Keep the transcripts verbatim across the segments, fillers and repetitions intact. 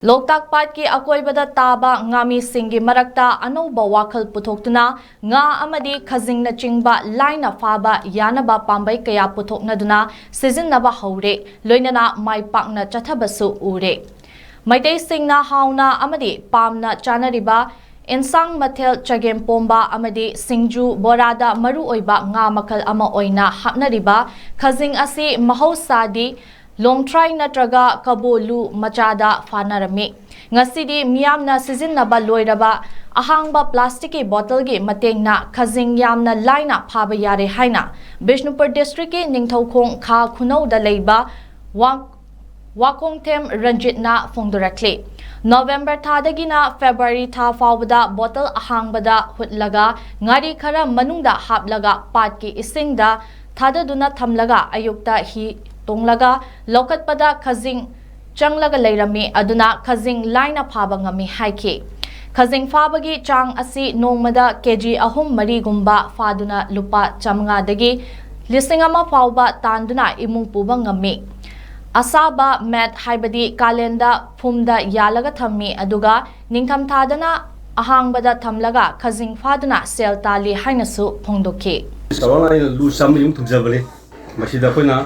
ꯂꯣꯛꯇꯥꯛ ꯄꯥꯠꯀꯤ ꯑꯀꯣꯏꯕꯗ ꯇꯥꯕ ꯉꯥꯃꯤꯁꯤꯡꯒꯤ ꯃꯔꯛꯇ ꯑꯅꯧꯕ ꯋꯥꯈꯜ ꯄꯨꯊꯣꯛꯇꯨꯅ ꯉꯥ ꯑꯃꯗꯤ ꯈꯖꯤꯡꯅꯆꯤꯡꯕ ꯂꯥꯏꯅ ꯐꯥꯕ ꯌꯥꯅꯕ ꯄꯥꯝꯕꯩ ꯀꯌꯥ ꯄꯨꯊꯣꯛꯅꯗꯨꯅ ꯁꯤꯖꯤꯟꯅꯕ ꯍꯧꯔꯦ, ꯂꯣꯏꯅꯅ ꯃꯥꯏ ꯄꯥꯛꯅ ꯆꯠꯊꯕꯁꯨ ꯎꯔꯦ꯫ ꯃꯩꯇꯩꯁꯤꯡꯅ ꯍꯥꯎꯅ ꯑꯃꯗꯤ ꯄꯥꯝꯅ ꯆꯥꯅꯔꯤꯕ ꯏꯟꯁꯥꯡ ꯃꯊꯦꯜ ꯆꯒꯦꯝꯄꯣꯝꯕ ꯑꯃꯗꯤ ꯁꯤꯡꯖꯨ ꯕꯣꯔꯥꯗ ꯃꯔꯨꯑꯣꯏꯕ ꯉꯥ ꯃꯈꯜ ꯑꯃ ꯑꯣꯏꯅ ꯍꯥꯞꯅꯔꯤꯕ ꯈꯖꯤꯡ ꯑꯁꯤ ꯃꯍꯧꯁꯥꯗꯤ ꯂꯣꯡꯊ꯭ꯔꯥꯏ ꯅꯠꯇ꯭ꯔꯒ ꯀꯕꯣꯂꯨ ꯃꯆꯥꯗ ꯐꯥꯅꯔꯝꯃꯤ꯫ ꯉꯁꯤꯗꯤ ꯃꯤꯌꯥꯝꯅ ꯁꯤꯖꯤꯟꯅꯕ ꯂꯣꯏꯔꯕ ꯑꯍꯥꯡꯕ ꯄ꯭ꯂꯥꯁꯇꯤꯛꯀꯤ ꯕꯣꯇꯜꯒꯤ ꯃꯇꯦꯡꯅ ꯈꯖꯤꯡ ꯌꯥꯝꯅ ꯂꯥꯏꯅ ꯐꯥꯕ ꯌꯥꯔꯦ ꯍꯥꯏꯅ ꯕꯤꯁꯅꯨꯄꯨꯔ ꯗꯤꯁꯇ꯭ꯔꯤꯛꯀꯤ ꯅꯤꯡꯊꯧꯈꯣꯡ ꯈꯥ ꯈꯨꯅꯧꯗ ꯂꯩꯕ ꯋꯥ-, ꯋꯥꯀꯣꯡꯊꯦꯝ ꯔꯟꯖꯤꯠꯅ ꯐꯣꯡꯗꯣꯔꯛꯂꯤ꯫ ꯅꯣꯕꯦꯝꯕꯔ ꯊꯥꯗꯒꯤꯅ ꯐꯦꯕ꯭ꯔꯨꯋꯥꯔꯤ ꯊꯥ ꯐꯥꯎꯕꯗ ꯕꯣꯇꯜ ꯑꯍꯥꯡꯕꯗ ꯍꯨꯠꯂꯒ ꯉꯥꯔꯤ ꯈꯔ ꯃꯅꯨꯡꯗ ꯍꯥꯞꯂꯒ ꯄꯥꯠꯀꯤ ꯏꯁꯤꯡꯗ ꯊꯥꯗꯗꯨꯅ ꯊꯝꯂꯒ ꯑꯌꯨꯛꯇ ꯍꯤ ꯇꯣꯡꯂꯒ ꯂꯧꯈꯠꯄꯗ ꯈꯖꯤꯡ ꯆꯪꯂꯒ ꯂꯩꯔꯝꯃꯤ꯫ ꯑꯗꯨꯅ ꯈꯖꯤꯡ ꯂꯥꯏꯅ ꯐꯥꯕ ꯉꯝꯃꯤ ꯍꯥꯏꯈꯤ꯫ ꯈꯖꯤꯡ ꯐꯥꯕꯒꯤ ꯆꯥꯡ ꯑꯁꯤ ꯅꯣꯡꯃꯗ ꯀꯦ ꯖꯤ ꯑꯍꯨꯝ ꯃꯔꯤꯒꯨꯝꯕ ꯐꯥꯗꯨꯅ ꯂꯨꯄꯥ ꯆꯥꯃꯉꯥꯗꯒꯤ ꯂꯤꯁꯤꯡ ꯑꯃ ꯐꯥꯎꯕ ꯇꯥꯟꯗꯨꯅ ꯏꯃꯨꯡ ꯄꯨꯕ ꯉꯝꯃꯤ꯫ ꯑꯁꯥꯕ ꯃꯦꯠ ꯍꯥꯏꯕꯗꯤ ꯀꯥꯂꯦꯟꯗ ꯐꯨꯝꯗ ꯌꯥꯜꯂꯒ ꯊꯝꯃꯤ, ꯑꯗꯨꯒ ꯅꯤꯡꯊꯝꯊꯥꯗꯅ ꯑꯍꯥꯡꯕꯗ ꯊꯝꯂꯒ ꯈꯖꯤꯡ ꯐꯥꯗꯨꯅ ꯁꯦꯜ ꯇꯥꯜꯂꯤ ꯍꯥꯏꯅꯁꯨ ꯐꯣꯡꯗꯣꯛꯈꯤ꯫ ꯆꯥꯎꯔꯥꯛꯅ ꯑꯩꯅ ꯂꯨ ꯆꯥꯝꯃꯔꯤꯃꯨꯛ ꯊꯨꯝꯖꯕꯅꯤ꯫ ꯃꯁꯤꯗ ꯑꯩꯈꯣꯏꯅ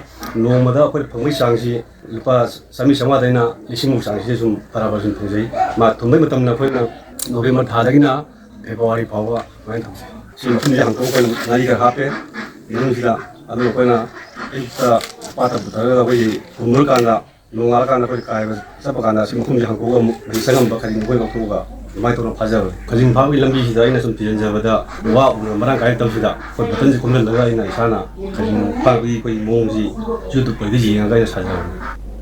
ꯅꯣꯡꯃꯗ ꯑꯩꯈꯣꯏꯅ ꯐꯪꯕꯒꯤ ꯆꯥꯡꯁꯤ ꯂꯨꯄꯥ ꯆꯥꯝꯃꯔꯤ ꯆꯥꯝꯃꯉꯥꯗꯩꯅ ꯂꯤꯁꯤꯡꯃꯨꯛ ꯆꯥꯡꯁꯤꯗ ꯁꯨꯝ ꯐꯔꯥ ꯐꯔꯥ ꯁꯨꯝ ꯐꯪꯖꯩ꯫ ꯃꯥ ꯊꯨꯝꯕꯒꯤ ꯃꯇꯝꯗ ꯑꯩꯈꯣꯏꯅ ꯅꯣꯕꯦꯝꯕꯔ ꯊꯥꯗꯒꯤꯅ ꯐꯦꯕ꯭ꯔꯨꯋꯥꯔꯤ ꯐꯥꯎꯕ ꯑꯗꯨꯃꯥꯏꯅ ꯊꯝꯖꯩ꯫ ꯁꯤ ꯃꯐꯝꯁꯤꯗ ꯍꯥꯡꯇꯣꯛꯑꯒ ꯑꯩꯈꯣꯏꯅ ꯉꯥꯔꯤ ꯈꯔ ꯍꯥꯞꯄꯦ ꯃꯅꯨꯡꯁꯤꯗ꯫ ꯑꯗꯨꯒ ꯑꯩꯈꯣꯏꯅ ꯑꯌꯨꯛꯇ ꯄꯥꯠꯇ ꯄꯨꯊꯔꯒ ꯑꯩꯈꯣꯏꯒꯤ ꯈꯨꯝꯃꯨꯔꯀꯥꯟꯗ, ꯅꯣꯡꯉꯥꯜꯂꯀꯥꯟꯗ ꯑꯩꯈꯣꯏ ꯀꯥꯏꯕ ꯆꯠꯄ ꯀꯥꯟꯗ ꯁꯤ ꯃꯈꯨꯝꯁꯦ ꯍꯥꯡꯇꯣꯛꯑꯒ ꯑꯃꯨꯛ ꯍꯧꯖꯤꯛ ꯆꯪꯉꯝꯕ ꯈꯖꯤꯡ ꯑꯩꯈꯣꯏ ꯂꯧꯊꯣꯛꯑꯒ ꯑꯗꯨꯃꯥꯏꯅ ꯇꯧꯔꯒ ꯐꯥꯖꯕꯅꯤ꯫ ꯈꯖꯤꯡ ꯐꯥꯕꯒꯤ ꯂꯝꯕꯤꯁꯤꯗ ꯑꯩꯅ ꯁꯨꯝ ꯊꯤꯖꯤꯟꯖꯕꯗ ꯋꯥ ꯎꯅ ꯃꯔꯥꯡ ꯀꯥꯏꯅ ꯇꯧꯁꯤꯗ ꯑꯩꯈꯣꯏ ꯕꯇꯟꯁꯦ ꯈꯣꯝꯖꯤꯜꯂꯒ ꯑꯩꯅ ꯏꯁꯥꯅ ꯈꯖꯤꯡ ꯐꯥꯕꯒꯤ ꯑꯩꯈꯣꯏꯒꯤ ꯃꯑꯣꯡꯁꯤ YouTubeꯇꯒꯤ ꯌꯦꯡꯉꯒ ꯑꯩꯅ ꯁꯥꯖꯕꯅꯤ꯫